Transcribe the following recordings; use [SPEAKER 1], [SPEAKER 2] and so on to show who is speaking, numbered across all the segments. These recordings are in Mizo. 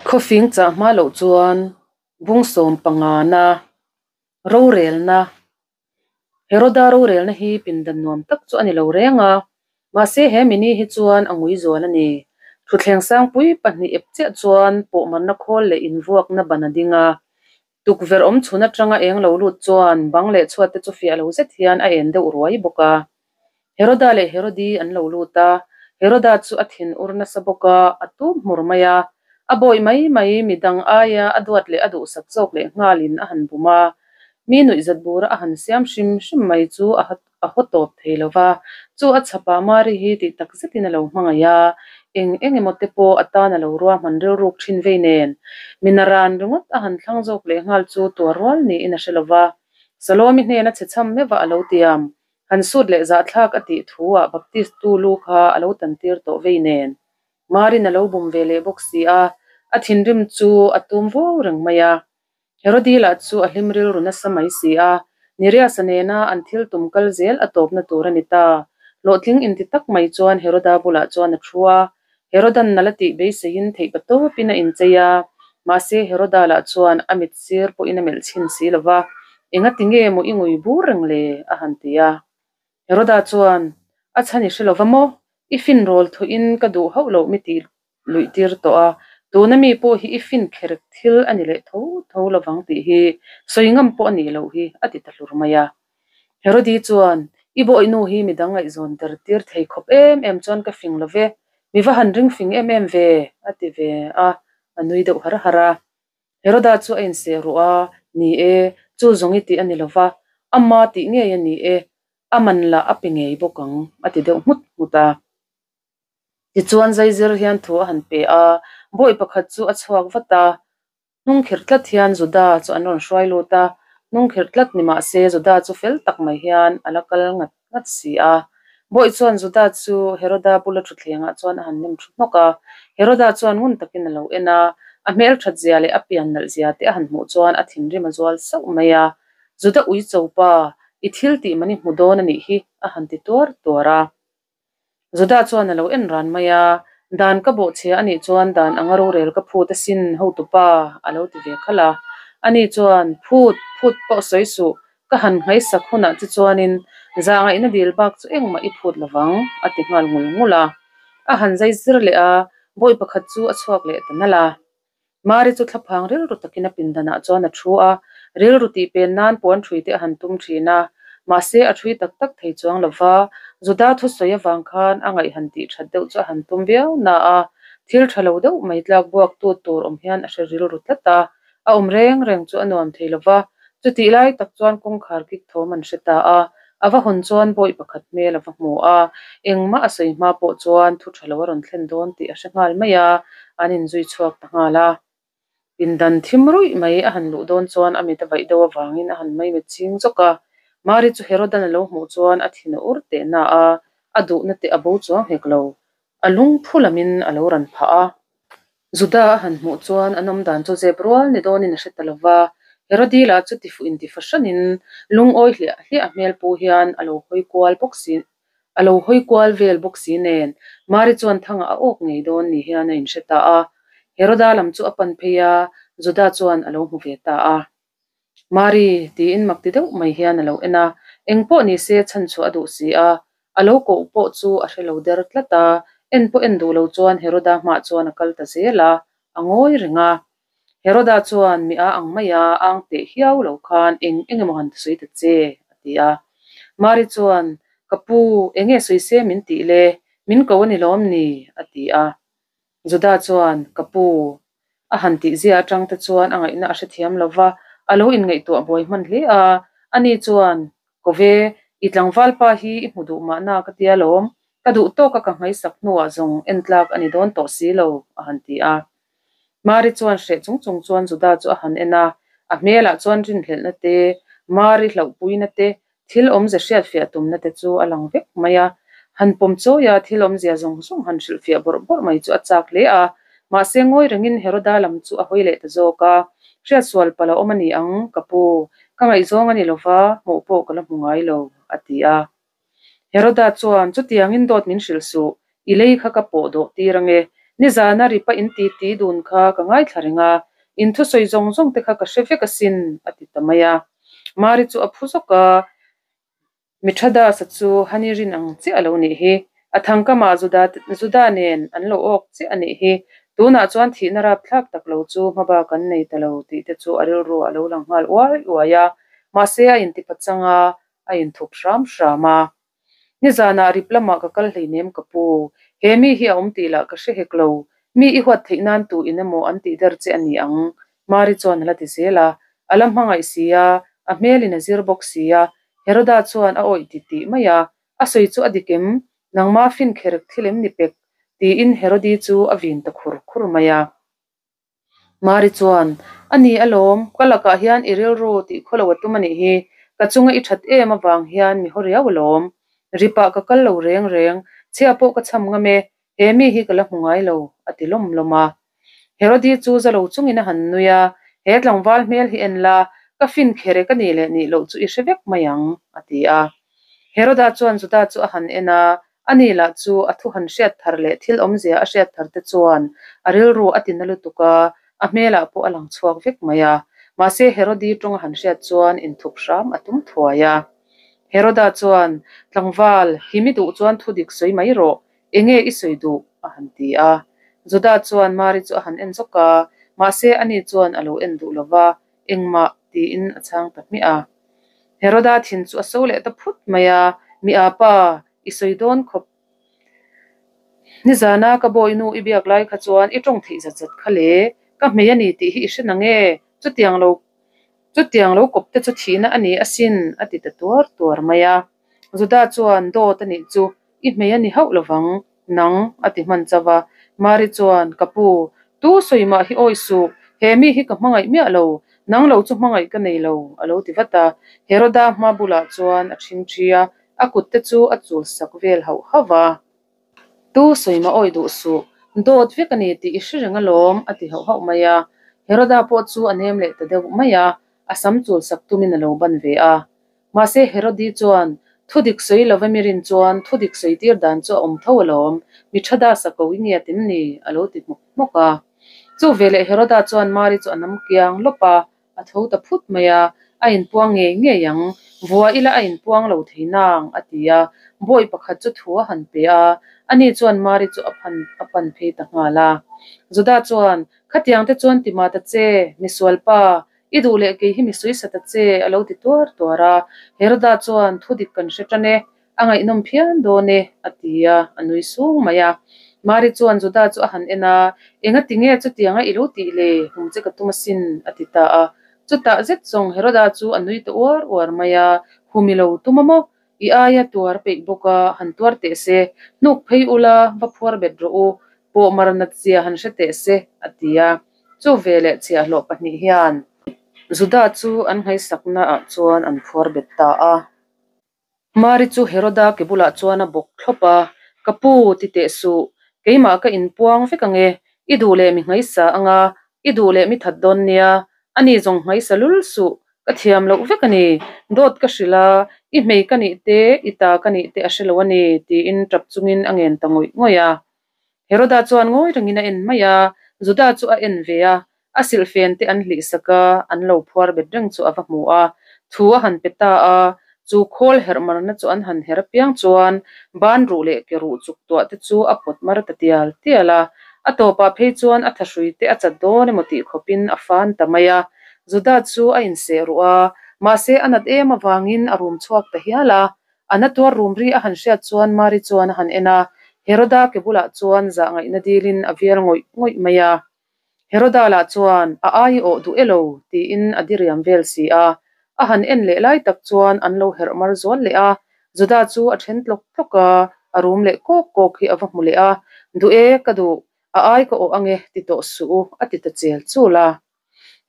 [SPEAKER 1] Khawfing chah hma loh chuan bung sawm pangana rorelna Heroda rorelna hi pindan nuam tak chu a ni lo reng a, mahse he mini hi chuan a ngui zual a ni. Thutthleng sangpui pahnih ep chiah chuan pawhmarna khawl leh invuakna ban a ding a. Tukverh awm chhun atanga eng lo lut chuan bang leh chhuat te chu fiah lo zet hian a en deuh ruai bawk a. Heroda leh Herodi an lo lut a, Heroda chu a thin ur nasa bawk a, a tum hmur mai a. A bawih mai mai, midang aia a duat leh a duhsak zawk leh nghalin a han bum a. Mi nuihzat bura a han siam hrim hrim mai chu a a haw tawp thei lo va, chu a chhapah Mari hi tih tak zetin a lo hmangaih a, eng eng emaw te pawh a tan a lo ruahman rilruk thin vei nen. Minaran ringawt a han thlang zawk leh nghal chu tuar rual niin a hre lo va, Salomi hnena chhe chham meuh a a lo tiam. Han sut leh zahthlak a tih thu ah Baptist tu lu kha a lo tan tir tawh vei nen. Marin a lo bum ve leh bawk si a, a thinrim chu a tum vuau reng mai a. Herodi lah chu a hlim rilru nasa mai si a, Neriasa nena an thil tum kal zel a tawpna tur a ni ta. Hlawhtling inti tak mai chuan Heroda bulah chuan a thu a, Herodan nala tih beiseiin theih pa tawpin a inchei a, mahse Heroda lah chuan a mit sir pawhin a melh chhin si lo va, Engati nge maw i ngui bur reng le? a han ti a. Heroda chuan, A chhan i hre lo va maw? I fin rawl thuin ka duh hauh loh mi tih luih tir tawh a, tuna mi pawh hi i fin kherek thil a ni leh tho tho lovang tih hi sawi ngam pawh a nih loh hi, a ti ta hlur mai a. Herodi chuan, I bawihnu hi midang ngaihzawn der tir thei khawp em em chuan ka fing lo ve, mi va han ring fing em em ve, a ti ve a, a nui deuh har har a. Heroda chu a inseh ruh a, Ni e, chu zawng i tih a ni lo va, ama tih ngei a ni e, a man lah a pe ngei bawk ang, a ti deuh nghut nghut a. Tichuan zaizir hian thu a han pe a, bawi pakhat chu a chhuak vat a, hnungkhirh tlat hian Juda chu an rawn hruai lut a, hnungkhirh tlat ni mah se Juda chu fel tak mai hian a la kal ngat ngat si a. Bawi chuan Juda chu Heroda bula thutthlengah chuan a han nem thu hnawk a, Heroda chuan ngun takin a lo en a, a hmelthat zia leh a pian nalh zia te a han hmuh chuan a thinrim a zual sauh mai a, Juda uicho pa, i thil tih man i hmu dawn a nih hi, a han ti tuar tuar a. Juda chuan a lo en ran mai a, Dan ka bawhchhia a nih chuan dan anga rorel ka phut asin, hotupa, a lo ti ve khalh a. Ani chuan, Phut, phut pawh sawi suh, ka han nghaisak hunah che chuanin zahngaihna dil bak chu engmah i phut lovang, a ti nghal ngul ngul a. A han zai zir leh a, bawi pakhat chu a chhuak leh ta nalh a. Mari chu thlaphang rilru takin a pindanah chuan a thu a, rilru tih pen nan puan ṭhui te a han tum ṭhin a, mahse a ṭhui tak tak thei chuang lo va, Juda thusawi avang khan a ngaih han tih ṭhat deuh chu a han tum viau na a, thil ṭha lo deuh mai tlak buak tu tur awm hian a hre rilru tlat a, a awm reng reng chu a nuam thei lo va, chutih lai tak chuan kawngkhar kik thawm an hre ta a, a va hawn chuan bawi pakhat hmel a va hmu a, engmah a sawi hma pawh chuan thu tha lo a rawn thlen dawn tih a hre nghal mai a, an inzui chhuak ta nghal a. Pindan thim ruih mai a han luh dawn chuan a mit a vaih deuh avangin a han maimit ching zawk a, Mari chu Herodan a lo hmuh chuan a thin a ur teh na a, a duhna te a bo chuang hek lo, a lungphu lamin a lo ran phah a. Juda a han hmuh chuan an awm dan chu zep rual ni dawnin a hre ta lo va, Herodi lah chu tifuh inti fahranin lungawi hliah hliah hmel pu hian a lo hawi kual bawk si a lo hawi kual vel bawk si nen Mari chuan thangah a awk ngei dawn ni hian a inhre ta a. Heroda lam chu a pan phei a, Juda chuan a lo hmu ve ta a. Mari, tiin mak ti deuh mai hian a lo en a, eng pawh ni se chhan chhuah a duh si a, a lo koh pawh chu a hre lo der tlat a, en pawh en duh lo chuan Heroda hmah chuan a kal ta zel a, a ngawi reng a. Heroda chuan mi a ang mai a, ang teh hiau lo khan eng eng emaw han sawi ta che, a ti a. Mari chuan, Ka pu, eng nge sawi se min tih le, min ko a ni lawm ni? a ti a. Juda chuan, Ka pu, a han tih zia atang te chuan a ngaihna a hrethiam lo va, a lo inngaihtuah buai hman hle a. Ani chuan, Kawve, i tlangval pa hi i hmu duh mahna ka tia lawm, ka duh tawka ka nghaisak hnuah zawng en tlak a ni dawn tawh si lo, a han ti a. Mari chuan hreh chung chung chuan Juda chu a han en a, a hmelah chuan rinhlelhna te, Mari hlauhpuina te, Thil awmzia hriatfiah tumna te chu a lang vek mai a, han pawm chawi a, thil awmzia zawng zawng han hrilhfiah bawrh bawrh mai chu a chak hle a. Mahse ngawi rengin Heroda lam chu a hawi leh ta zawk a, Hriatsual palh a awm a ni ang, ka pu, ka ngaihzawng a ni lova, hmuh pawh ka la hmu ngai lo, a ti a. Heroda chuan, Chutiangin dawt min hrilh suh, i lei kha ka pawh dawh tir ange, Nizana ripa in titi dun kha ka ngaithla reng a, in thusawi zawng zawng te kha ka hre vek asin, a ti ta mai a. Mari chu a phu zawk a, Mithadasa chu Hani rin ang chiah a lo nih hi. A thangkamah Juda Juda nen an lo awk chiah a nih hi. Tunah chuan thihna rapthlak tak lo chu hmabak an nei ta lo tih te chu a rilru a lo lang nghal uai uai a. Mahse a intipa chang a, a inthup hram hram a. Nizanah rip lamah ka kal hleinem ka pu. He mi hi a awm tih lah ka hre hek lo. Mi i huat theih nan tu in emaw an tih der che a ni ang, Mari chuan a la ti zel a. A la hmangaih si a, a hmelin a zir bawk si a. Heroda chuan a awih ti tih mai a. A sawi chu a dik em? Nangma fin kherek thil em ni pek? tiin Herodi chu a vin ta khur khur mai a. Mari chuan, A ni alawm, ka lakah hian i rilru tih khaw lo a tum a nih hi, ka chunga i that em avang hian mi haw riau alawm. Ripah ka kal lo reng reng, chhia pawh ka chham ngam e, he mi hi ka la hmu ngai lo, a ti lawm lawm a. Herodi chu za lo chungin a han nui a, He tlangval hmel hi en la, ka fin kher e ka nih leh nih loh chu i hre vek mai ang, a ti a. Heroda chuan Juda chu a han en a, Ani lah chu a thu han hriat thar leh thil awmzia a hriat thar te chuan a rilru a tina lutuk a, a hmelah pawh a lang chhuak vek mai a. Mahse Herodi tawng a han hriat chuan inthup hram a tum thuai a. Heroda chuan, Tlangval, hi mi duh chuan thu dik sawi mai rawh, enge i sawi duh? a han ti a. Juda chuan Mari chu a han en zawk a, mahse ani chuan a lo en duh lo va, Engmah, tiin a chhang ta hmiah a. Heroda thin chu a so leh ta phut mai a, Mi apa, i sawi dawn khawp. Nizana ka bawi nu i biak lai kha chuan i tawng theih zat zat kha le, ka hmei a ni tih hi i hre nang e, chutiang lo chutiang lo kawp te chu thihna a ni asin, a ti ta tuar tuar mai a. Juda chuan dawt a nih chu i hmei a ni hauh lovang, nang, a ti hman chauh a. Mari chuan, Ka pu, tu sawi mah hi awi suh, he mi hi ka hmangaih miah lo, nang lo chu hmangaih ka nei lo, a lo ti vat a. Heroda hma bulah chuan a ṭhingṭhi a, a kut te chu a chul sak vel hauh hauh a. Tu sawi mah awi duh suh, dawt vek a ni tih i hre reng alawm, a ti hauh hauh mai a. Heroda pawh chu a nem leh ta deuh mai a, a sam chul sak tumin a lo ban ve a. Mahse Herodi chuan, Thu dik sawi lova mi rin chuan thu dik sawi tir dan chu a awm tho alawm, mi tha da sa ko i ngiat em ni? a lo ti hmawk hmawk a. Chu veleh Heroda chuan Mari chu a nam kiang lawp a, a tho ta phut mai a, A inpuang ngei ngei ang, vua ila a inpuang lo thei nang, a ti a. Bawi pakhat chu thu a han pe a, ani chuan Mari chu a phan a pan phei ta nghal a. Juda chuan, Khatiang te chuan ti mah ta che, misualpa, I duh leh kei hi mi sawi sa ta che, a lo ti tuar tuar a. Heroda chuan, Thu dik kan hre tan e, a ngaihnawm phian dawn e, a ti a, a nui sung mai a. Mari chuan Juda chu a han en a, Enga ti nge chutianga i lo tih le, hum che ka tum asin, a ti ta a. Chutah zet zawng Heroda chu a nui ta uar uar mai a, Hum i lo tum a maw? I aia tuar peih bawk a, han tuar teh se, hnuk phei ula, va phuar bet rawh u, pawh mar nat zia han hre teh se, a ti a. Chu veleh chhiahhlawh pahnih hian Juda chu an nghaisaknaah chuan an phuar bet ta a. Mari chu Heroda ke bulah chuan a bawk thlawp a, Ka pu, ti teh suh, keimah ka inpuang vek ang e, i duh leh mi nghaisa ang a, i duh leh mi that dawn nia, ani zawng nghaisa lul suh, Ka thiam loh vek a ni. Dawt ka hrilh a, i hmei ka nih te, i ta ka nih te a hre lo a ni, tiin tap chungin a ngen ta ngawih ngawih a. Heroda chuan ngawi rengin a en mai a, Juda chu a en ve a, a silhfen te an hlih sak a, an lo phuar bet reng chu a va hmu a. Thu a han pe ta a, chu khawl herh marna chu an han her apiang chuan ban ruh leh ke ruh chuk tuah te chu a pawt mar ta tial tial a. A tawpah phei chuan a thahrui te a chat dawn emaw tih khawpin a fan ta mai a. Juda chu a inseh ruh a, mahse a nat em avangin a rum chhuak ta hial a. A na tuar rum ri a han hriat chuan Mari chuan a han en a, Heroda ke bulah chuan zah ngaihna dilin a vial ngawih ngawih mai a. Heroda lah chuan, A ai i awh duh e lo, tiin a diriam vel si a. A han en leh lai tak chuan an lo herh mar zual leh a, Juda chu a then tlawk tlawk a, a rum leh kawk kawk hi a va hmu leh a, Duh e, ka duh, a ai ka awh ange, ti tawh suh u, a ti ta chel chul a.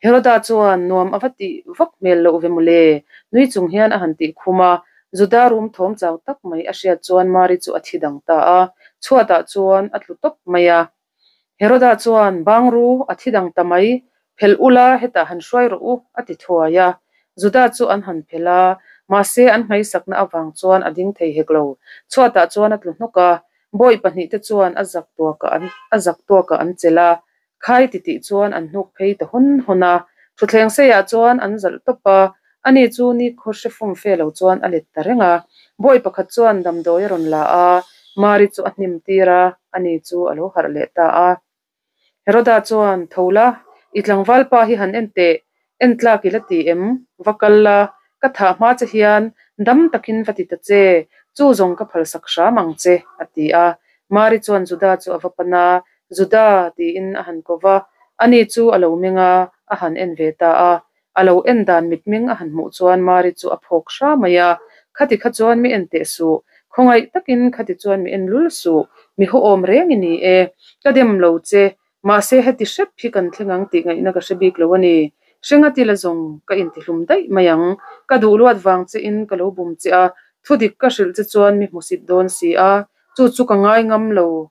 [SPEAKER 1] Heroda chuan nuam a va tih vak hmel loh ve mawle, nui chung hian a han tih khum a. Juda rum thawm chau tak mai a hriat chuan Mari chu a thi dang ta a, chhuatah chuan a tlu tawp mai a. Heroda chuan, Bangru, a thi dang ta mai, phelh ula hetah han hruai rawh u, a ti thuai a. Juda chu an han phelh a, mahse an hmaisakna avang chuan a ding thei hek lo. Chhuatah chuan a tlu hnawk a. Bawi pahnihte chuan a zak tuakah an a zak tuakah an chelh a, khai titih chuan an hnuk phei ta hawn hawn a. Thutthleng seiah chuan an zalh tawp a, ani chu nikhaw hre fum fe lo chuan a let ta reng a. Bawi pakhat chuan damdawi a rawn la a, Mari chu a hnim tir a, ani chu a lo harh leh ta a. Heroda chuan, Tho la, i tlangval pa hi han en teh, en tlak i la ti em? Va kal la, ka thah hma che hian dam takin va ti ta che, chu zawng ka phalsak hram ang che, a ti a. Mari chuan Juda chu a va pan a, Juda, tiin a han ko va. Ani chu a lo meng a, a han en ve ta a. A lo en dan mitmeng a han hmuh chuan Mari chu a phawk hra mai a, Khati kha chuan mi en teh suh, khawngaih takin khati chuan mi en lul suh, mi hawawm reng i ni e, ka dem lo che, mahse heti hrep hi kan thleng ang tih ngaihna ka hre bik lo a ni. Hrenga tila zawng ka intihlum daih mai ang, ka duh luat vang che in ka lo bum che a, thudik ka hrilh che chuan mi hmusit dawn si a, chu chu ka ngai ngam lo.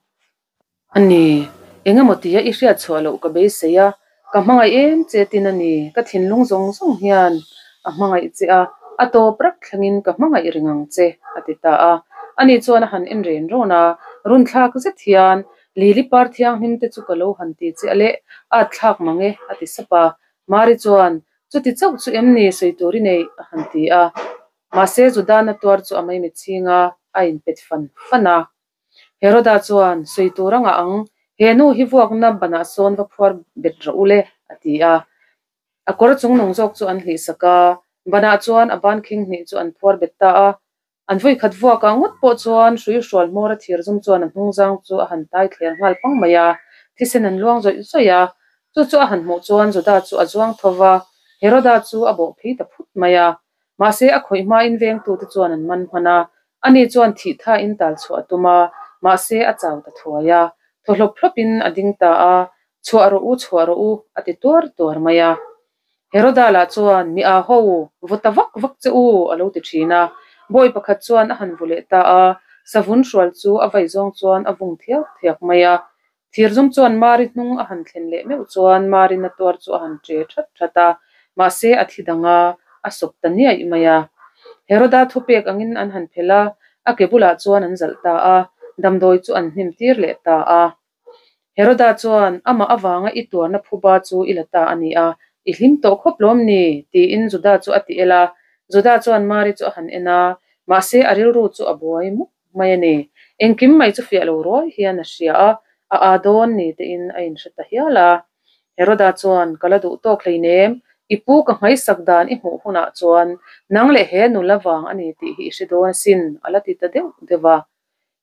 [SPEAKER 1] A ni, engemaw tia i hriat chhuah loh ka beisei a, ka hmangaih em che tin a ni, ka thinlung zawng zawng hian a hmangaih che a, a tawp rak thlengin ka hmangaih reng ang che, a ti ta a. Ani chuan a han en ren rawn a, runthlak zet hian, Lili par thianghlim te chu ka lo han ti che a leh, at thlak mang e, a ti sap a. Mari chuan, Chuti chauh chu em ni sawi tur i neih? a han ti a. Mahse Judana tuar chu a maimit chhing a, a inpet fan fan a. Heroda chuan, Sawi tur a ngah ang, he nu hi vuakna banah sawn va phuar bet rawh u le, a ti a. A kawr chung nung zawk chu an hlihsak a, banah chuan a ban khing hnih chu an phuar bet ta a. An vawikhat vuakah ngawt pawh chuan hrui hrual hmawr a thir zum chuan a hnungzang chu a han tai thler nghal pang mai a, thisen an luang zawih zawih a. Chu chu a han hmuh chuan Juda chu a zuang tho va, Heroda chu a bawh phei ta phut mai a. Mahse, a khawih hmain vengtute chuan an man hman a, ani chuan thih thain tal chhuah a tum a, mahse a chau ta thuai a. Thaw hlawp hlawpin a ding ta a, Chhuah rawh u, chhuah rawh u, a ti tuar tuar mai a. Heroda lah chuan, Mi aa ho, vaw ta vak vak che u, a lo ti thin a. Bawi pakhat chuan a han vu leh ta a, savun hrual chu a vai zawng chuan a vung thiak thiak mai a. Thirzum chuan Mari hnung a han thlen leh meuh chuan Marina tuar chu a han ṭe ṭhat ṭhat a, mahse a thi dang a, a sawp ta niaih mai a. Heroda thupek angin an han phelh a, a ke bulah chuan an zalh ta a, damdawi chu an hnim tir leh ta a. Heroda chuan, Amah avanga i tuarna phuba chu i la ta a ni a, i hlim tawh khawp lawm ni? tiin Juda chu a ti el a. Juda chuan Mari chu a han en a, mahse a rilru chu a buai mup mai a ni. Engkim mai chu fiah lo ruai hian a hria a, a aa dawn ni tein a inhre ta hial a. Heroda chuan, Ka la duh tawk hleinem, i pu ka hmaisak dan i hmuh hunah chuan nang leh he nula vang a ni tih hi i hre dawn asin, a la ti ta deuh deuh a.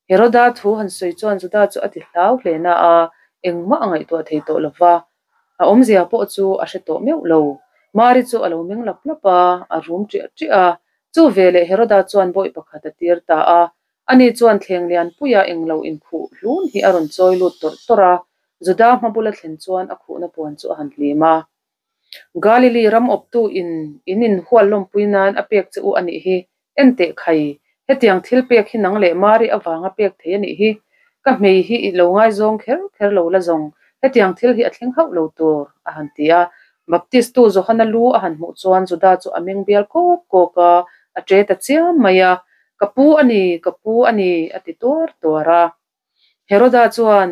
[SPEAKER 1] Heroda thu han sawi chuan Juda chu a ti hlau hle na a, engmah a ngaihtuah thei tawh lo va. A awmzia pawh chu a hre tawh meuh lo. Mari chu a lo meng lap lap a, a rum ṭiah ṭiah a. Chu veleh Heroda chuan bawi pakhat a tir ta a. Ani chuan thleng lianpuia englo inkhuh hlun hi a rawn chawi lut tawrh tawrh a. Juda hma bula thlen chuan a khuhna puan chu a han hlim a. Galili ram awptu in in inhual lawmpui nan a pek che u a nih hi. En teh khai, hetiang thil pek hi nang leh Mari avanga pek thei a nih hi. Ka hmei hi i lo ngaizawng kher kher lo la zawng, hetiang thil hi a thleng hauh lo tur, a han ti a. Baptistu Johana lu a han hmuh chuan Juda chu a meng bial kawk kawk a, a ṭe ta chiam mai a, Ka pu a ni, ka pu a ni, a ti tuar tuar a. Heroda chuan,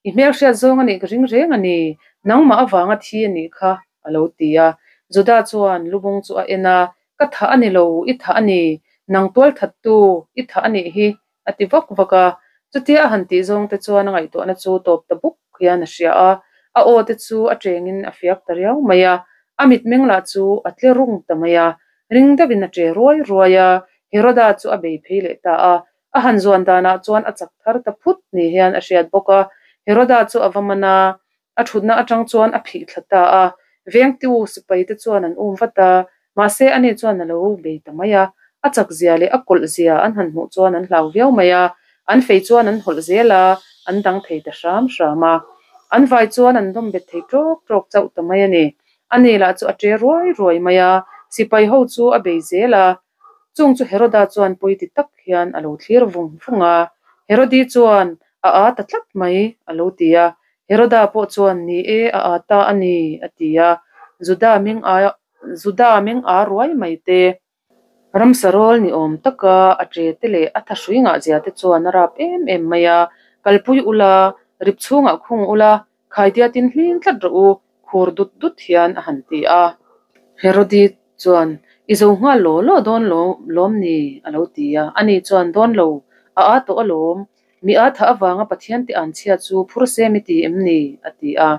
[SPEAKER 1] I hmelhriat zawng a nih ka ring reng a ni, nangmah avanga thi a nih kha, a lo ti a. Juda chuan lubung chu a en a, Ka thah a ni lo, i thah a ni, nang tual thattu, i thah a nih hi, a ti vak vak a. Chutia a han tih zawng te chuan a ngaihtuahna chu tawp ta buk hian a hria a, a aw te chu a tengin a fiak ta riau mai a, a mitmeng lah chu a tle rung ta mai a, ring deuhin a ṭe ruai ruai a, Heroda chu a bei phei leh ta a. A han zuan danah chuan a chak thar ta phut ni hian a hriat bawk a. Heroda chu a va man a, a thutna atang chuan a phih thla ta a. Vengtu sipai te chuan an um vat a, mahse ani chuan a lo bei ta mai a. A chak zia leh a kawlh zia an han hmuh chuan an hlau viau mai a, an fei chuan an hawlh zel a, an dang thei ta hram hram a. An vai chuan an dawm bet thei tawk tawk chauh ta mai a ni. Ani lah chu a ṭe ruai ruai mai a, sipai ho chu a bei zel a. Chung chu Heroda chuan pawi ti tak hian a lo thlir vung vung a. Herodi chuan, A aa ta tlat mai, a lo ti a. Heroda pawh chuan, Ni e, a aa ta a ni, a ti a. Juda meng aa Juda meng aa ruai mai te. Ramsa rawl ni awm taka a ṭe te leh a thahrui ngah zia te chuan a rap em em mai a, kalpui ula, rip chhungah khung ula, khaidiatin hling tlat rawh u, khur dut dut hian a han ti a. Herodi chuan, I zo nghal law law dawn lawm ni? a lo ti a. Ani chuan, Dawn lo, a â tawh alawm. Mi â thah avanga Pathian te anchhia chu phur se mi ti em ni? a ti a.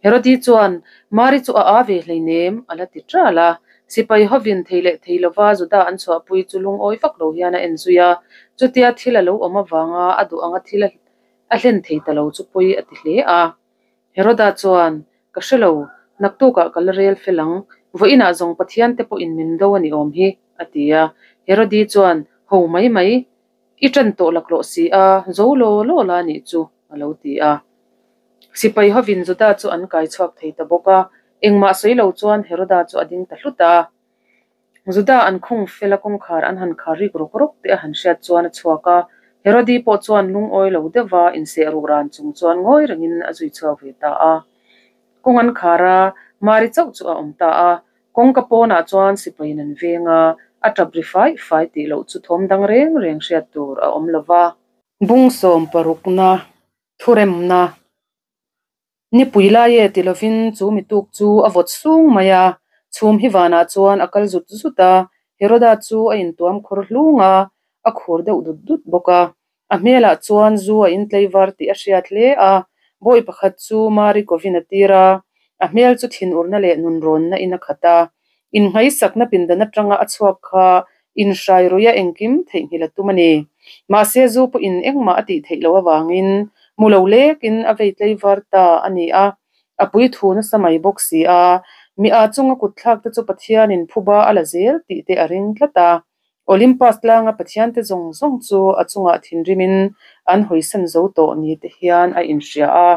[SPEAKER 1] Herodi chuan, Mari chu a â ve hleinem, a la ti ṭal a. Sipai hovin thei leh thei lova Juda an chhuahpui chu lungawi vak lo hian a en zui a. Chutia thil a lo awm avanga a duh anga thil a hlen thei ta lo chu pawi a ti hle a. Heroda chuan, Ka hre lo, naktukah ka la rel fel ang. Vawiinah zawng Pathian te pawhin min do a ni awm hi, a ti a. Herodi chuan, Ho mai mai, i ṭan tawh laklawh si a, zo law law la nih chu, a lo ti a. Sipai hovin Juda chu an kai chhuak thei ta bawk a, engmah sawi lo chuan Heroda chu a ding ta hlut a. Juda an khung fel a kawngkhar an han khar rik rawk rawk teh a han hriat chuan a chhuak a, Herodi pawh chuan lungawi lo deuh a inseh ruh ran chung chuan ngawi rengin a zui chhuak ve ta a. Kawng an khar a, Mari chauh chu a awm ta a, kawngka pawnah chuan sipaiin an veng a, a tap ri fai fai tih loh chu thawm dang reng reng hriat tur a awm lo va. Bung sawm parukna, thuremna, Nipui lai e ti lovin chu mituk chu a vawt sung mai a, chhum hi vanah chuan a kal zut zut a, Heroda chu a intuam khawr hlung a, a khur deuh dut dut bawk a. A hmelah chuan zu a intlei var tih a hriat hle a, bawi pakhat chu Mari kovin a tir a, a hmel chu thinurna leh nunrawnna in a khat a. Innghaisakna pindan atanga a chhuak kha inhrai ruia engkim theihnghilh a tum a ni. Mahse zu pawhin engmah a tih theih loh avangin mu lo lekin a vei tlei var ta a ni a, a pui thu nasa mai bawk si a. Mi a chunga kutthlak te chu Pathianin phuba a la zel tih te a ring tlat a. Olympus tlanga Pathian te zawng zawng chu a chungah thinrimin an hawisan zo tawh ni te hian a inhria a.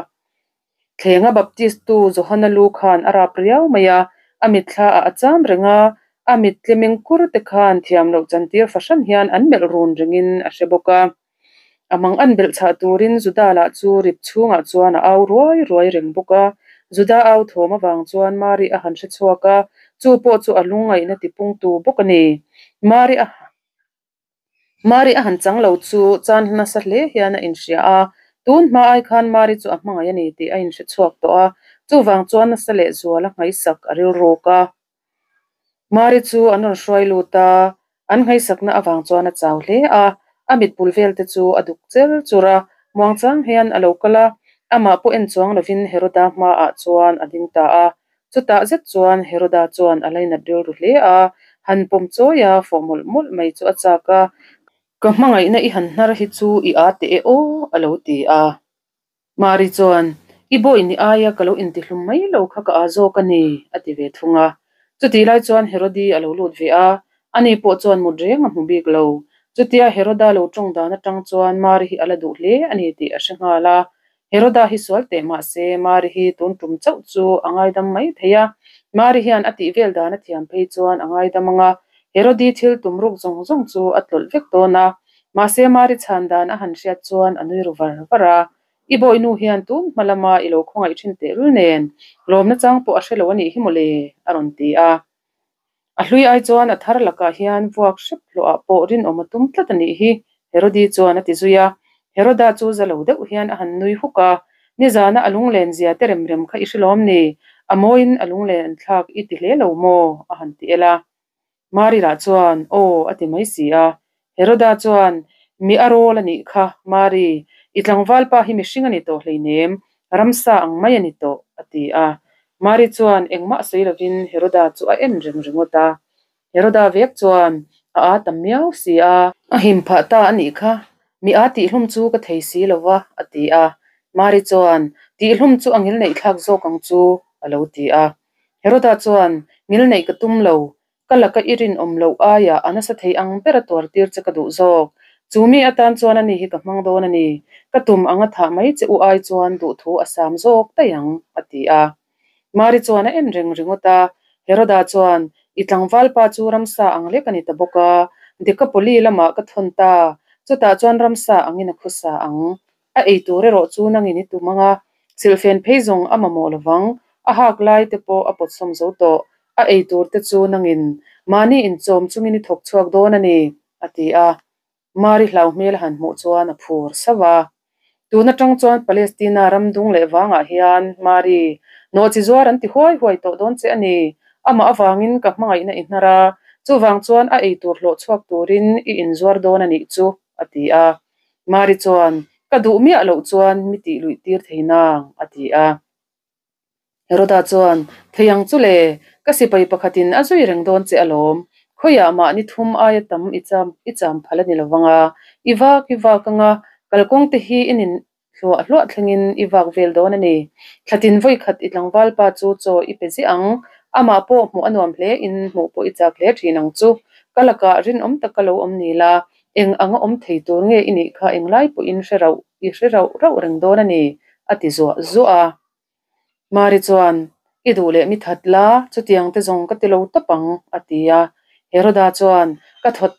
[SPEAKER 1] Thlenga Baptist-tu Johana lu khan a rap riau mai a, a mitthla ah a cham reng a, a mit tlemeng kur te khan thiam loh chantir fahran hian an melh run rengin a hre bawk a. A mang an belh chhah turin Juda lah chu rip chhungah chuan a au ruai ruai reng bawk a. Juda au thawm avang chuan Mari a han hre chhuak a, chu pawh chu a lungngaihna tipungtu bawk a ni. Mari a. Mari a han chang lo chu chan nasa hle hian a inhria a, tun hma ai khan Mari chu a hmangaih a ni tih a inhre chhuak tawh a, chuvang chuan nasa leh zual a nghaihsak a rilruk a. Mari chu an rawn hruai lut a, an nghaihsakna avang chuan a chau hle a, a mitpul vel te chu a duk cher chur a, muangchang hian a lo kal a, amah pawh en chuang lovin Heroda hmaah chuan a ding ta a, Chutah zet chuan Heroda chuan a lainat rilru hle a, han pawm chawi a, fawh mawlh mawlh mai chu a chak a. Ka hmangaihna i han hnar hi chu i â teh e aw, a lo ti a. Mari chuan, I bawi ni aia ka lo intihlum mai lo kha ka â zawk a ni, a ti ve thung a. Chutih lai chuan Herodi a lo lut ve a, ani pawh chuan mut reng a hmu bik lo. Chutia Heroda lo tawng dan atang chuan Mari hi a la duh hle a ni tih a hre nghal a, Heroda hi sual teh mah se, Mari hi tun tum chauh chu a ngaidam mai thei a. Mari hian a tih vel dan a thiam phei chuan a ngaidam ang a, Herodi thil tum ruk zawng zawng chu a tlawlh vek dawn a. Mahse Mari chhan dan a han hriat chuan a nui ru var var a. I bawihnu hian tun hma lama i lo khawngaih thin tehlul nen, lawmna chang pawh a hre lo a nih hi mawle, a rawn ti a. A hlui ai chuan a thar lakah hian vuak hrep hlawhah pawh rinawm a tum tlat a nih hi, Herodi chuan a ti zui a. Heroda chu za lo deuh hian a han nui huk a, Nizana a lunglen zia te rem rem kha i hre lawm ni? A mawiin a lunglen an thlak i ti hle lo maw? a han ti el a. Mari lah chuan, Aw, a ti mai si a. Heroda chuan, Mi a rawl a nih kha, Mari, i tlangval pa hi mihring a ni tawh hleinem, ramsa ang mai a ni tawh, a ti a. Mari chuan engmah sawi lovin Heroda chu a en reng ringawt a. Heroda vek chuan a aa tam miau si a. A him phah ta a nih kha, mi aa tihhlum chu ka thei si lo va, a ti a. Mari chuan, Tihhlum chu a ngilneih thlak zawk ang chu, a lo ti a. Heroda chuan, Ngilneih ka tum lo, Ka laka i rinawm loh aiah a nasa thei ang bera tuartir che ka duh zawk. Chu mi atan chuan ani hi ka hmang dawn a ni. Ka tum anga thah mai che u ai chuan duhthu a sam zawk daih ang, a ti a. Mari chuan a en reng ringawt a. Heroda chuan, I tlangval pa chu ramsa ang lek a ni ta bawk a, Dekapoli lamah ka thawn ta, chutah chuan ramsa angin a khusa ang. A ei tur erawh chu nangin i tum ang a, silhfen phei zawng a mamawh lovang, a hak lai te pawh a pawtsawm zo tawh. A ei tur te chu nangin Mahni inchawm chungin i thawk chhuak dawn a ni, a ti a. Mari hlau hmel a han hmuh chuan a phur sauh a. Tun atang chuan Palestina ram dung leh vangah hian Mari, nawhchi zuar an ti huai huai tawh dawn che a ni. Amah avangin ka hmangaihna i hnar a, chuvang chuan a eitur hlawh chhuak turin i inzuar dawn a nih chu, a ti a. Mari chuan, Ka duh miah loh chuan mi tih luih tir thei nang, a ti a. Heroda chuan, Thei ang chu le, ka sipai pakhatin a zui reng dawn che alawm. Khawiah mahni thum aia tam i cham i cham phal a ni lo vang a, i vak i vak anga kalkawng te hi i nin hluah hluah thlengin i vak vel dawn a ni. Thlatin vawi khat i tlangval pa chu chaw i pe ziah ang, amah pawh hmuh a nuam hle in hmuh pawh i chak hle thin ang chu. Ka lakah rinawm taka lo awm ni la, Eng anga awm thei tur nge i nih kha englai pawhin hre rauh i hre rauh rauh reng dawn a ni, a ti zuah zuah a. Mari chuan, I duh leh mi that la, chutiang te zawng ka ti lo tawp ang, a ti a. Heroda chuan, Ka thawt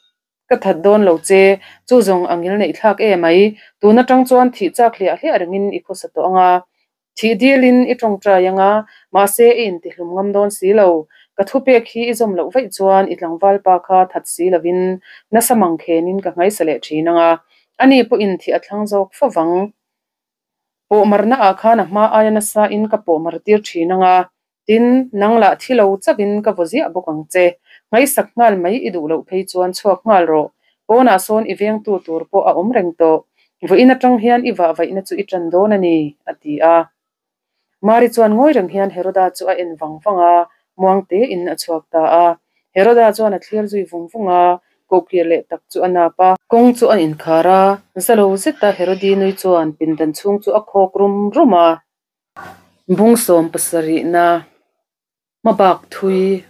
[SPEAKER 1] ka that dawn lo che, chu zawng a ngil neih thlak e mai, tun atang chuan thih chak hliah hliah rengin i khawsa tawh ang a. Thih dilin i tawngtai ang a, mahse i intihlum ngam dawn si lo. Ka thupek hi i zawm loh vaih chuan i tlangval pa kha that si lovin nasa mang khenin ka nghaisa leh thin ang a, ani pawhin thih a thlang zawk fo vang. Pawhmarna ah khan a hma aia nasa in ka pawhmar tir thin ang a, tin, nang lah thi lo chauhin ka vaw ziah bawk ang che. Nghaihsak nghal mai i duh loh phei chuan chhuak nghal rawh. Pawnah sawn i vengtu tur pawh a awm reng tawh. Vawiin atang hian i vahvaihna chu i ṭan dawn a ni, a ti a. Mari chuan ngawi reng hian Heroda chu a en vang vang a, muang tein a chhuak ta a. Heroda chuan a thlir zui vung vung a, kohkir leh tak chu a nap a. Kawng chu a inkhar a, za lo zeta Herodi nui chuan pindan chhung chu a khawk rum rum a. Bung sawm pasarihna Hmabak thui.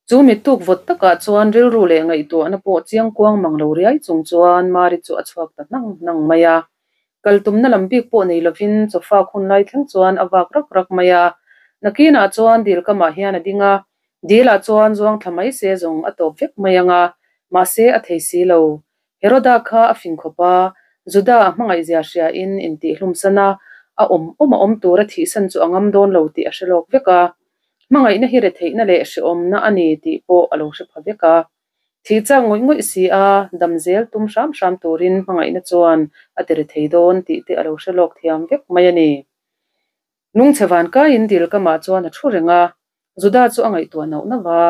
[SPEAKER 1] Chu mi tuk vawt takah chuan rilru leh ngaihtuahna pawh chiang kuang mang lo riai chung chuan Mari chu a chhuak ta hnang hnang mai a. Kal tumna lam bik pawh nei lovin chawfak hun lai thleng chuan a vak rak rak mai a. Nakinah chuan dil kamah hian a ding a, dilah chuan zuang thla mai se zawng a tawp vek mai ang a, mahse a thei si lo. Heroda kha a fing khawp a, Juda a hmangaihzia hriain intihhlumsan a, a awm awm a awm tura thihsan chu a ngam dawn lo tih a hre lawk vek a. Hmangaihna hi retheihna leh hrehawmna a ni tih pawh a lo hre pha vek a. Thih chak ngawih ngawih si a, dam zel tum hram hram turin hmangaihna chuan a ti rethei dawn tih te a lo hre lawk thiam vek mai a ni. Lungchhe vankaiin dil kamah chuan a thu reng a, Juda chu a ngaihtuah nauh nauh a,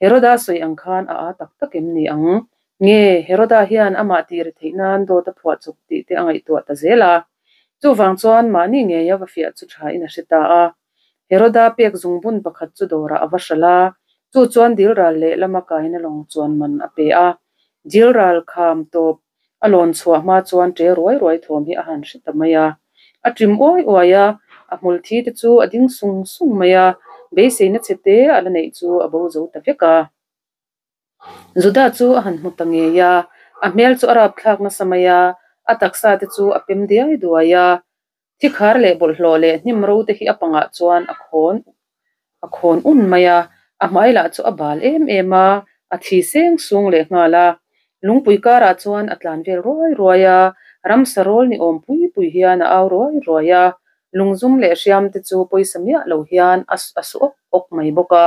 [SPEAKER 1] Heroda sawi ang khan a aa tak tak em ni ang? Nge, Heroda hian amah tih retheih nan dawt a phuah chawp tih te a ngaihtuah ta zel a. Chuvang chuan mahni ngeia va fiah chu tha in a hre ta a. Heroda pek zungbun pakhat chu dawrah a va hralh a, chu chuan dil ral leh lama kaina lawng chuan man a pe a. Dil ral kham tawp A lawn chhuah hma chuan ṭe ruai ruai thawm hi a han hre ta mai a. A ṭim uai uai a, a hmul thi te chu a ding sung sung mai a, beiseina chhe te a la neih chu a bo zo ta vek a. Juda chu a han hmu ta ngei a, a hmel chu a rapthlak nasa mai a, a taksa te chu a pem diai duai a. Thikhar leh bawlhhlawh leh hnim ro te hi a pangah chuan a khawn a khawn un mai a, a hmai lah chu a bal em em a, a thi seng sung leh nghal a. Lungpui karah chuan a tlan vel ruai ruai a, ramsa rawl ni awm pui pui hian a au ruai ruai a, lungzum leh hriam te chu pawisa miah lo hian a a su awk awk mai bawk a.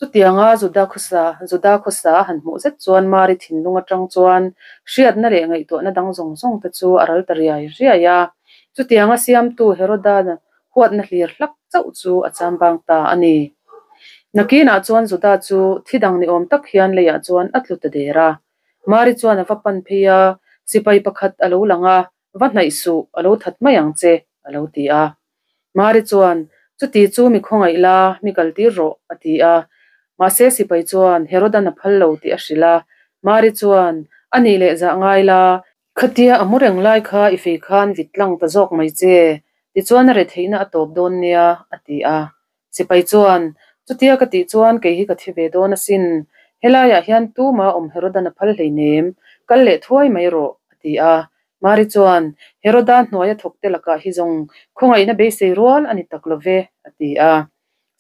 [SPEAKER 1] Chutianga Juda khawsa Juda khawsa a han hmuh zet chuan Mari thinlung atang chuan hriatna leh ngaihtuahna dang zawng zawng te chu a ral ta riai riai a. Chutianga siamtu Heroda huatna hlir hlak chauh chu a chambang ta a ni. Nakinah chuan Juda chu thi dang ni awm tak hian leiah chuan a tlu ta der a. Mari chuan a va pan phei a, sipai pakhat a lo lang a, Va hnaih suh, a lo that mai ang che, a lo ti a. Mari chuan, Chuti chu mi khawngaih la, mi kaltir rawh, a ti a. Mahse sipai chuan Herodan a phal lo tih a hrilh a. Mari chuan, A nih leh zah ngai la, khatia a mu reng lai kha i fei khan vit tlang ta zawk mai che, tichuan a retheihna a tawp dawn nia, a ti a. Sipai chuan, Chutia ka tih chuan kei hi ka thi ve dawn asin. Helaiah hian tuma awm Herodan a phal hleinem, kal leh thuai mai rawh, a ti a. Mari chuan, Heroda hnuaia thawkte lakah hi zawng khawngaihna beisei rual a ni tak lo ve, a ti a.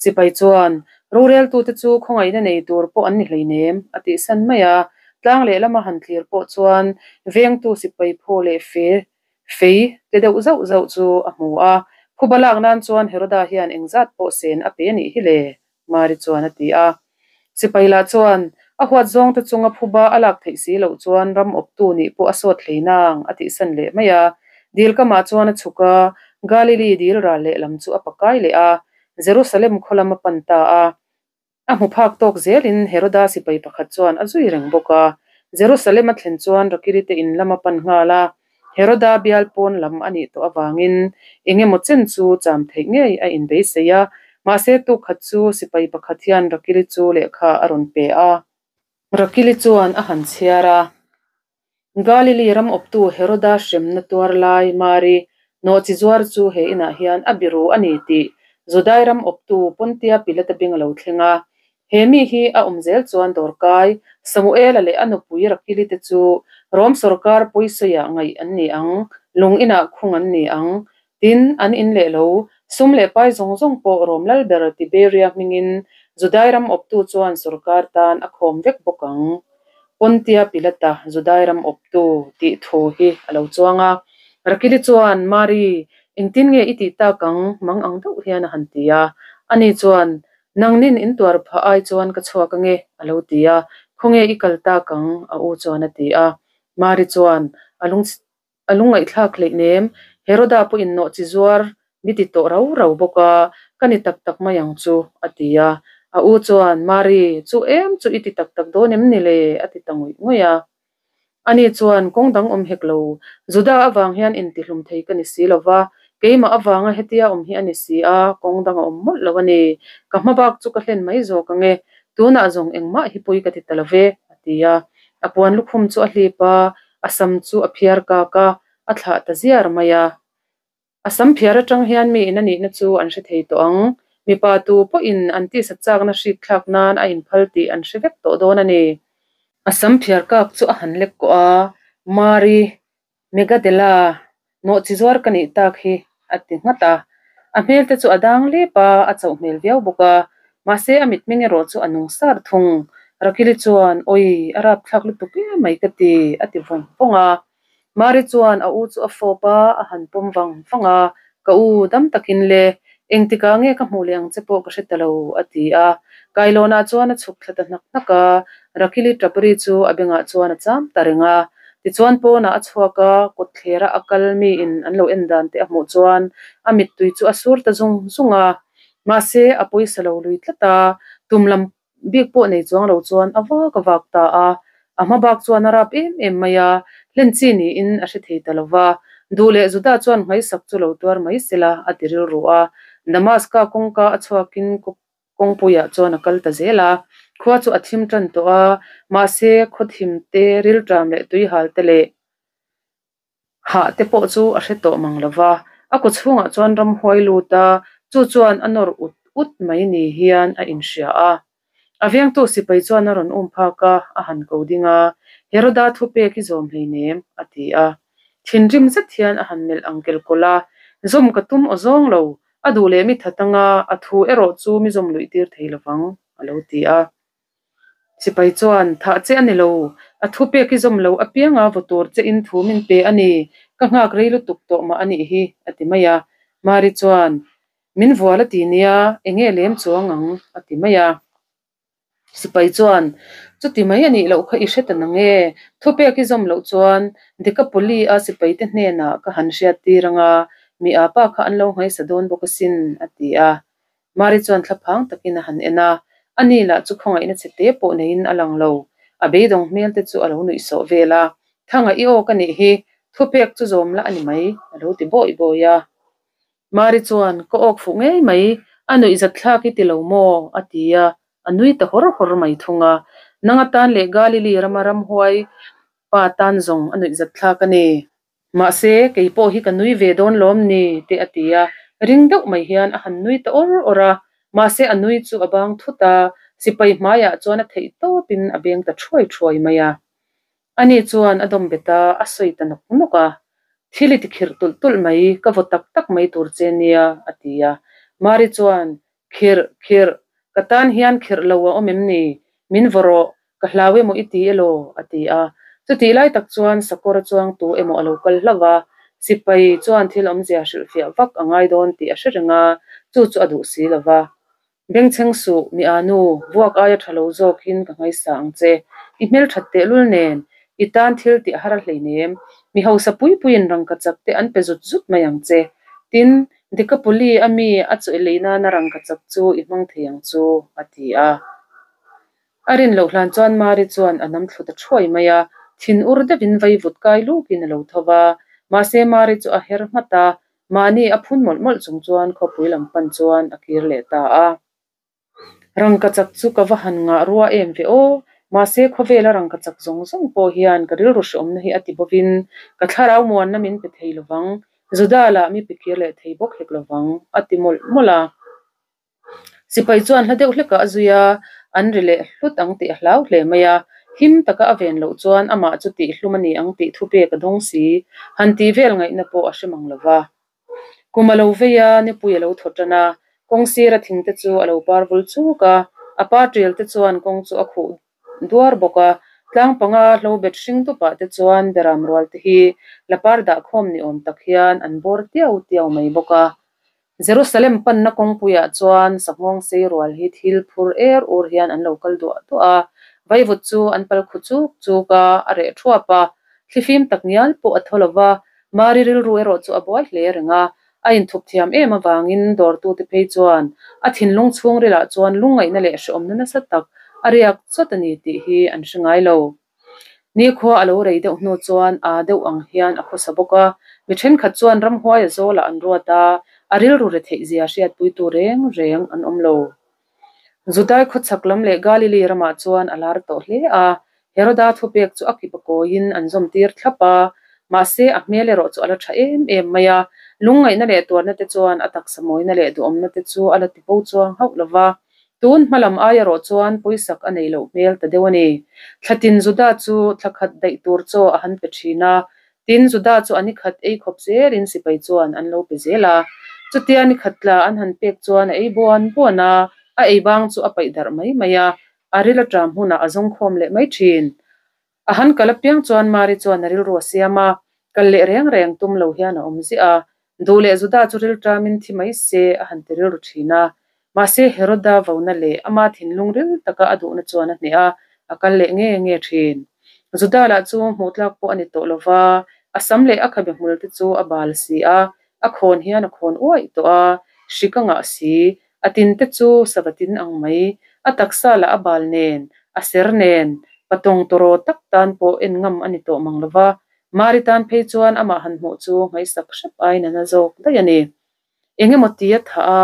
[SPEAKER 1] Sipai chuan, Roreltute chu khawngaihna nei tur pawh an ni hleinem, a tihsan mai a. Tlang lehlama han thlir pawh chuan vengtu sipai phaw leh fe Fei te deuh zauh zauh chu a hmu a, phuba lak nan chuan Heroda hian engzat pawh sen a pe a nih hi le? Mari chuan a ti a. Sipai lah chuan, A huat zawngte chunga phuba a lak theih si loh chuan ram awptu nih pawh a sawt hlei nang, a tihsan leh mai a. Dil kamah chuan a chhuk a, Galili dil ral lehlam chu a pakai leh a, Jerusalem khaw lam a pan ta a. A hmu phak tawk zelin Heroda sipai pakhat chuan a zui reng bawk a. Jerusalem a thlen chuan Rakiri te in lam a pan nghal a, Heroda bial pawn lam a nih tawh avangin eng emaw chen chu cham theih ngei a inbeisei a. Mahse tuk khat chu sipai pakhat hian Rakiri chu lehkha a rawn pe a. Rakili chuan a han chhiar a. Galili ram awptu Heroda hremna tuar lai Mari nawhchi zuar chu he inah hian a biru a ni tih Judai ram awptu Pontia Pilata beng a lo thleng a. He mi hi a awm zel chuan dawrkai Samuela leh a nupui Rakili te chu Rom sawrkar pawisawiah ngaih an ni ang, lung inah khung an ni ang. Tin, an in leh lo, sum leh pai zawng zawng pawh Rom lalber Tiberia hmingin Judai ram awptu chuan sawrkar tan a khawm vek bawk ang. Pontia Pilata, Judai ram awptu, tih thu hi a lo chuang a. Rakili chuan, Mari, engtin nge i tih tak ang? Mang ang deuh hian a han ti a. Ani chuan, Nangnin in tuar phah ai chuan ka chhuak ange, a lo ti a. Khawnge i kal tak ang? a u chuan a ti a. Mari chuan, A lung A lungngaihthlak hleih nem, Heroda pawhin nawhchi zuar mi ti tawh rau rau bawk a, ka ni tak tak mai ang chu, a ti a. A u chuan, Mari, chu em chu i ti tak tak dawn em ni le? a ti ta ngawih ngawih a. Ani chuan, Kawng dang awm hek lo, Juda avang hian intihlum thei ka ni si lo va, keimah avanga hetia awm hi a ni si a, kawng dang a awm mawlh lo a ni. Ka hma bak chu ka hlen mai zawk ang e, tunah zawng engmah hi pawi ka ti ta lo ve, a ti a. A puan lukhum chu a hlip a, A sam chu a phiar kak a, a thlah ta ziar mai a. A sam phiar atang hian mi in a nihna chu an hre thei tawh ang. Mipa tu pawhin an tisa chakna hrik thlak nan a inphal tih an hre vek tawh dawn a ni. A sam phiar kak chu a han lek kawh a, Mari, Megadela, nawhchi zuar ka nih tak hi, a ti nghat a. A hmel te chu a dang lep a, a chauh hmel viau bawk a. Mahse, a mitmeng erawh chu a nung sar thung. Rakili chuan, Awi, a rapthlak lutuk em mai ka ti, a ti vawng vawng a. Mari chuan a u chu a fawp a, a han pawm vang vang a, Ka u, dam takin le, engtikah nge ka hmuh leh ang che pawh ka hre ta lo, a ti a. Kailawnah chuan a chhuk thla ta hnak hnak a, Rakili tapri chu a bengah chuan a cham ta reng a. Tichuan pawnah a chhuak a, kawtthlera a kal miin an lo en dan te a hmuh chuan a mittui chu a sur ta zung zung a. Mahse, a pawisa lo lui tlat a, tum lam bik pawh nei chuang lo chuan a vak a vak ta a. A hma bak chuan a rap em em mai a, hlen chi niin a hre thei ta lo va. Duh leh Juda chuan nghaisak chu lo tuar mai sela a ti rilru a. Damaska kawngka a chhuakin Kawngpuiah chuan a kal ta zel a, khua chu a thim tan tawh a, mahse khaw thim te, rilṭam leh tuihal te leh hah te pawh chu a hre tawh mang lo va. A kaw chhungah chuan ramhuai lut a, chu chuan a nawr ut ut mai ni hian a inhria a. A vengtu sipai chuan a rawn um phak a, a han ko ding a, Heroda thupek i zawm hleinem, a ti a. Thinrim zet hian a han melh ang kelkawlh a, Zawm ka tum aw zawng lo, A duh leh mi that anga a thu erawh chu mi zawm luih tir thei lovang, a lo ti a. Sipai chuan, Thah che a ni lo, a thu pek i zawm lo apianga vaw tur che in thu min pe a ni, ka nghak rei lutuk tawh mah a nih hi, a ti mai a. Mari chuan, Min vual a ti nia, enge lem chuang ang, a ti mai a. Sipai chuan, Chuti mai a nih loh kha i hre ta nang e, thupek i zawm loh chuan Dekapoli-a sipaite hnenah ka han hriat tir ang a, mi a pa kha an lo nghaisa dawn bawk asin, a ti a. Mari chuan thlaphang takin a han en a, ani lah chu khawngaihna che te pawh neiin a lang lo, a beidawng hmel te chu a lo nuih sawh vel a, Thanga i awk a nih hi, thupek chu zawm la a ni mai, a lo ti bawi bawi a. Mari chuan, Ka awk fuh ngei mai, a nuih zat thlak i ti lo maw? a ti a, a nui ta hawr hawr mai thung a. Nang atan leh Galili rama ramhuai pa tan zawng a nuih zat thlak a ni. Mahse, kei pawh hi ka nui ve dawn lawm ni? te a ti a, ring deuh mai hian a han nui ta awr awr a. Mahse, a nui chu a bang thut a, sipai hmaiah chuan a theih tawpin a beng ta thuai thuai mai a. Ani chuan a dawm bet a, a sawi ta nawk nawk a. Thil i ti khirh tulh tulh mai, ka vaw tak tak mai tur che nia, a ti a. Mari chuan, Khirh, khirh, ka tan hian khirh lo a awm em ni? Min vaw rawh, ka hlau emaw i ti elaw? a ti a. Chutih lai tak chuan sakawr a chuang tu emaw a lo kal hlauh a, sipai chuan thil awmzia hrilhfiah vak a ngai dawn tih a hre reng a, chu chu a duh si lo va. Bengchheng suh, mi aa nu, vuak aia tha lo zawkin ka ngaisa ang che. I hmelthat tehlul nen, i tan thil tih a har a hleinem. Mi hausa pui puiin rangkachak te an pe zut zut mai ang che. Tin, Dekapoli a mi a chaw i lei nana rangkachak chu i hmang thei ang chu, a ti a. A rin loh hlan chuan Mari chuan a nam thlu ta thuai mai a, thin ur deuhin vaivut kai lukin a lo tho va. Mahse Mari chu a her nghat a, mahni a phun mawlh mawlh chung chuan khawpui lam pan chuan a kir leh ta a. Rangkachak chu ka va han ngah rua em ve aw, mahse khawvela rangkachak zawng zawng pawh hian ka rilru hreawmna hi a ti bovin ka thlarau muanna min pe thei lovang, Juda lah mi pe kir leh thei bawk hek lovang, a ti mawlh mawlh a. Sipai chuan hla deuh hlekah a zui a, an ri leh hlut ang tih a hlau hle mai a, him taka a ven loh chuan amah chu tihhlum a ni ang tih thupek a dawng si, han tih vel ngaihna pawh a hre mang lo va. Kum a lo vei a, nipui a lo thaw tan a, kawng sira thing te chu a lo par vul chuk a, a par tial te chuan kawng chu a khuh duar bawk a, tlang panga hlo bet hring dupah te chuan beram rual te hi la par dah khawm ni awm tak hian an bawr tiau tiau mai bawk a. Jerusalem panna kawngpuiah chuan sanghawng sei rual hi thil phur er ur hian an lo kal duah duah a, vaivut chu an pal khu chuk chuk a, a reh thuap a, thlifim tak ngial pawh a thaw lo va, Mari rilru erawh chu a buai hle reng a, a inthup thiam em avangin dawrtute phei chuan a thinlung chhungrilah chuan lungngaihna leh hrehawmna nasa tak a riak chawt a ni tih hi an hre ngai lo. Nikhua a lo rei deuh hnu chuan aa deuh ang hian a khawsa bawk a, mi thenkhat chuan ramhuai a zawlah an ruat a, a rilru retheih zia hriatpuitu reng reng an awm lo. Judai khawchhak lam leh Galili ramah chuan a lar tawh hle a, Heroda thupek chu a kip a kawiin an zawm tir thlap a, mahse a hmel erawh chu a la tha em em mai a, lungngaihna leh tuarna te chuan a taksa mawina leh duhawmna te chu a la ti bo chuang hauh lo va. Tun hma lam ai erawh chuan pawisak a nei loh hmel ta deuh a ni. Thlatin Juda chu thla khat daih tur chaw a han pe thin a, tin Juda chu a ni khat ei khawp zelin sipai chuan an lo pe zel a. Chutia ni khat tla an han pek chuan a ei buan buan a, a ei bang chu a paih darh mai mai a, a ril a ṭam hunah a zawng khawm leh mai thin. A han kal apiang chuan Mari chuan a rilru a siam a, kal leh reng reng tum lo hian a awm ziah a. Duh leh Juda chu rilṭamin thi mai se a han ti rilru ṭhin a. Mahse Heroda vona leh ama thinlung ril taka a duhna chuan a hneh a, a kal leh nge nge ṭhin. Juda lah chu hmuh tlak pawh a ni tawh lo va, a sam leh a khabe hmul te chu a bal si a, a khawn hian a khawn uaih tawh a, hrik a ngah si, A tin te chu sava tin ang mai, a taksa lah a bal nen, a ser nen, patawng tawraw tak tan pawh en ngam a ni tawh mang lo va, Mari tan phei chuan amah han hmuh chu ngaihsak hrep aiin a na zawk daih a ni. Eng emaw ti a thah a,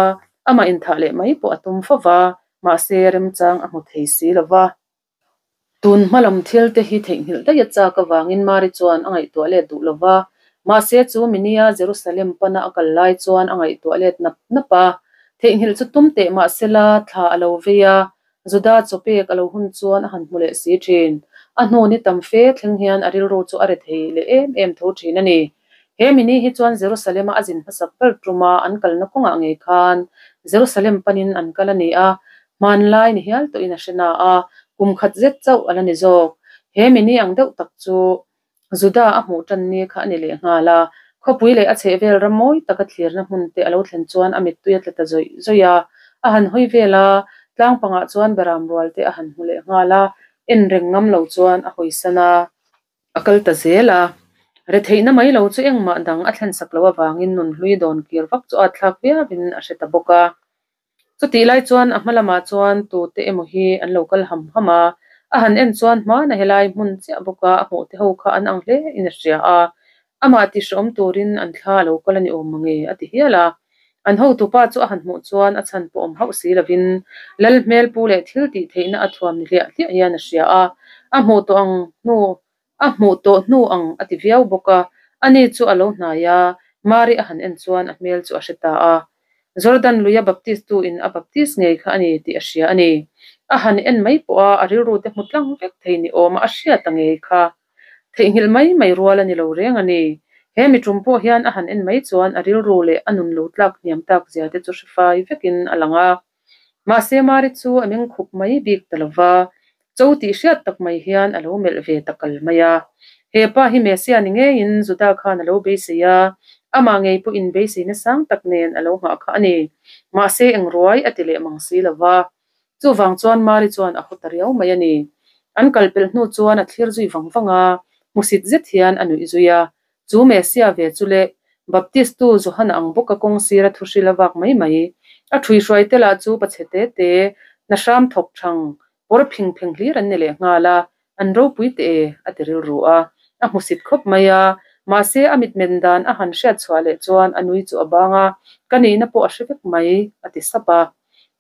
[SPEAKER 1] amah inthah leh mai pawh a tum fo va, mahse remchang a hmu thei si lo va. Tun hma lam thil te hi theihnghilh daih a chak avangin Mari chuan a ngaihtuah let duh lo va. Mahse chu minia Jerusalem pana a kal lai chuan a ngaihtuah let nap nap a. Theihnghilh chu tum teh mahsela thla a lo vei a, Juda chaw pek a lo hun chuan a han hmu leh si thin. A hnu ni tam fe thleng hian a rilru chu a re thei leh em em tho thin a ni. He mini hi chuan Jerusalem-a a zin hmasak ber tuma an kalna kawngah ngei khan Jerusalem panin an kal a ni a, hmanlai ni hial tawhin a hre na a, kum khat zet chauh a la ni zawk. He mini ang deuh tak chu Juda a hmuh tan ni kha a ni leh nghal a, khawpui leh a chhehvel ram mawi taka thlirna hmun te a lo thlen chuan a mittui a tla ta zawih zawih a, a han hawi vel a, tlang pangah chuan beram rual te a han hmu leh nghal a, en reng ngam lo chuan a hawisan a. A kal ta zel a, retheihna mai lo chu engmah dang a thlen sak loh avangin nunhlui dawn kir vak chu a thlak viauin a hre ta bawk a. Chutih lai chuan a hma lamah chuan tute emaw hi an lo kal ham ham a, a han en chuan hmana helai hmun chiah bawka a hmuh te ho kha an ang hle in a hria a, amah tihhrehawm turin an thla a lo kal a ni awm mange a ti hial a. An hotupa chu a han hmuh chuan a chhan pawh awm hauh si lovin lal hmel pu leh thil tih theihna a thuam ni hliah hliah hian a hria a, a hmuh tawh ang hnu a hmuh tawh hnu ang a ti viau bawk a, ani chu a lo hnai a, Mari a han en chuan a hmel chu a hre ta a. Jordan luia Baptist tu in a Baptist ngei kha a ni tih a hria a ni. A han en mai pawh a, a rilru te hmu tlang vek thei ni awma a hriat ta ngei kha. Theihnghilh mai mai rual a ni lo reng a ni. He mi tum pawh hian a han en mai chuan a rilru leh a nun lo tlak hniam tak zia te chu hre fai vekin a lang a. Mahse Mari chu a meng khup mai bik ta lo va, cho tih hriat tak mai hian a lo melh ve ta kal mai a. He pa hi Messiah ni ngeiin Juda khan a lo beisei a, Amah ngei pawhin beiseina sang tak nen a lo nghah kha a ni. Mahse eng ruai a ti leh mang si lo va. Chuvang chuan Mari chuan a haw ta riau mai a ni. An kal pelh hnu chuan a thlir zui vang vang a, hmusit zet hian a nuih zui a. Chu Messia ve chu leh Baptistu Johana ang bawka kawng sira thu hril a vak mai mai. A ṭhuihruai te lah chu pachhe te te, hna hram thawk ṭhang, pawr phing pheng hlir an ni leh nghal a, an ropui teh e, a ti rilru a. A hmusit khawp mai a, mahse a mitmen dan a han hriat chhuah leh chuan a nui chu a bang a, Ka nihna pawh a hre vek mai, a ti sap a.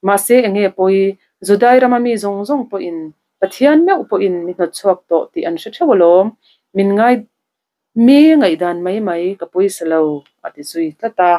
[SPEAKER 1] Mahse enge pawi, Judai rama mi zawng zawng pawhin, Pathian meuh pawhin mi hnawt chhuak tawh tih an hre theuh alawm, min ngai Mi ngaihdan mai mai ka pawisa lo, a ti zui tlat a.